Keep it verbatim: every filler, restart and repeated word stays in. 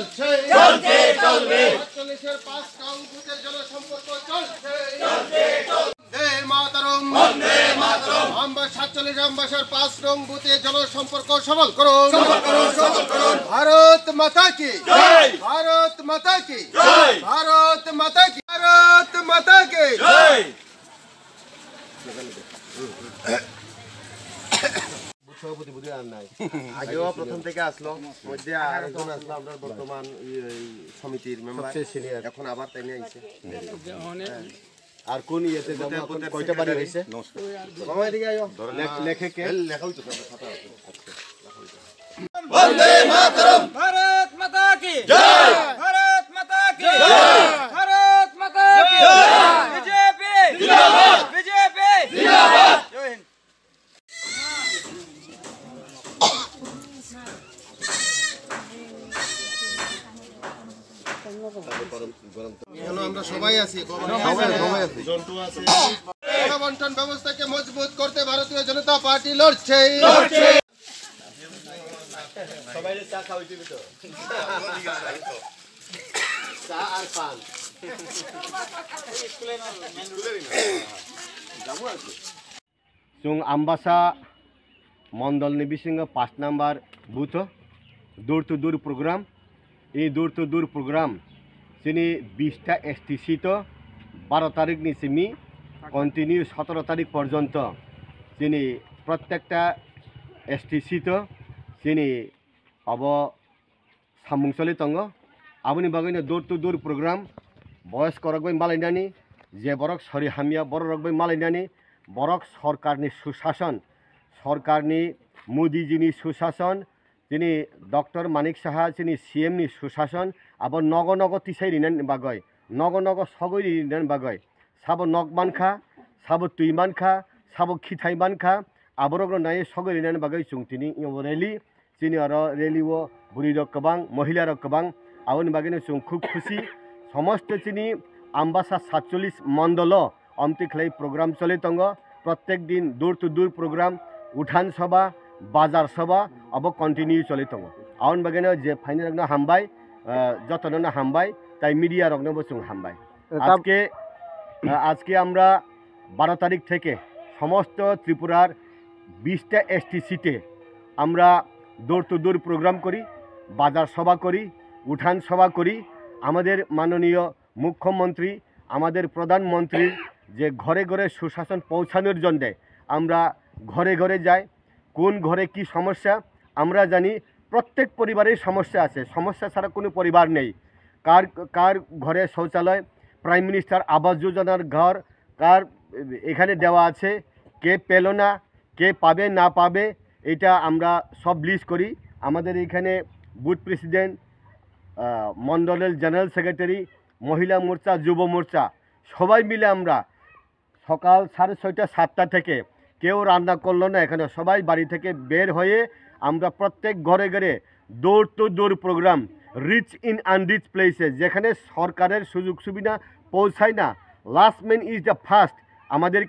চলছে, চলবে। সাতচল্লিশের পাঁচ নং বুথে জনসম্পর্ক চলছে। বন্দে মাতরম। বন্দে মাতরম। আমবা-, সাতচল্লিশ আমবাসার পাঁচ নং বুথে জনসম্পর্ক সবল করুন। সবল করুন, সবল করুন। ভারত মাতা কি? জয়। ভারত মাতা কি? জয়। ভারত মাতা কি? ভারত মাতা কি? জয়। বুথ সভাপতি বুঝে আর নাই। আগেও প্রথম থেকে আসলো, মধ্যে আরেকজন আসলো, আমরা বর্তমান ই, এই সমিতির মেম্বার। সবচেয়ে সিনিয়র। এখন আবার তাই নিয়ে আইছে। আর কোন ইয়েতে যাবো? বুথে, এখন বুথের কয়টা বাড়ি সেক্রেটারি। হয়েছে? মামা, এদিকে আয়ো। লেখ-, লেখে কে? এই লেখা হইতো, আপনার খাতা আছে। বন্দে মাতরম। ভারত মাতা কি জয়। ভারত মাতা কি জয়। ভারত মাতা কি জয়। বিজেপি জিন্দাবাদ। বিজেপি জিন্দাবাদ। জয় হিন্দ। এখানে আমরা সবাই আছি, সবাই, সবাই আছি। জন্টু আছে। বন্টন ব্যবস্থাকে মজবুত করতে ভারতীয় জনতা পার্টি লড়ছে। লড়ছে। সবাই চা খাওয়াই দিবি তো? চা আর পান। Chwng Ambasa mondol ni bisingo paanch number booth o door to door program. Ei door to door program chini bish ta S T seat o baro tarik ni simi continue sotoro tarik porjonto chini prottekta S T seat o chini obo samung choli tongo. Aboni bagwino door to door program, boyos korok bai malainani, je borok sori hamya borok rok bai malainani, borok sorkarni susason, sorkarni Modiji ni susason, chini Doctor Manik Saha chini C M ni susason, abo nogo nogo tisai rinani bagwi, nogo nogo sogwi rinani bagwi, sabo nok mankha, sabo twi mankha, sabo khithai mankha, aborokno naiwi sogwi rinani bagwi chwng tini obo rally. Chini oro rally o bwrwi rok kwbang, mohila rok kwbang, aboni bagwino chwng khub khusi. Somosto chini Ambasa satchollish mondolo omtwi khlai program choli tongo. Prottek din door to door program, uthan sabha, bazar sabha, abo continue choli tongo. Aboni bagwino je phainai rokno hambai, ah, jotono no hambai, tai media rokno bo chwng hambai. এ, তা- আজকে, আহ, আজকে আমরা বারো তারিখ থেকে সমস্ত ত্রিপুরার বিশটা এসটি সিটে আমরা ডোর টু ডোর প্রোগ্রাম করি, বাজার সভা করি, উঠান সভা করি। আমাদের মাননীয় মুখ্যমন্ত্রী, আমাদের প্রধানমন্ত্রীর যে ঘরে ঘরে সুশাসন পৌঁছানোর জন্যে আমরা ঘরে ঘরে যাই। কোন ঘরে কি সমস্যা আমরা জানি, প্রত্যেক পরিবারের সমস্যা আছে, সমস্যা ছাড়া কোনো পরিবার নেই। কার কার ঘরে শৌচালয়, প্রাইম মিনিস্টার আবাস যোজনার ঘর কার এখানে দেওয়া আছে, কে পেল না, কে পাবে না পাবে, এটা আমরা সব লিস্ট করি। আমাদের এখানে বুথ প্রেসিডেন্ট, আহ, মণ্ডলের জেনারেল সেক্রেটারি, মহিলা মোর্চা, যুব মোর্চা, সবাই মিলে আমরা সকাল সাড়ে ছয়টা সাতটা থেকে কেউ রান্না করলো না, এখানে সবাই বাড়ি থেকে বের হয়ে আমরা প্রত্যেক ঘরে ঘরে door to door program, reach in unreach প্লেসে, যেখানে সরকারের সুযোগ সুবিধা পৌঁছায় না, last man is the first. আমাদের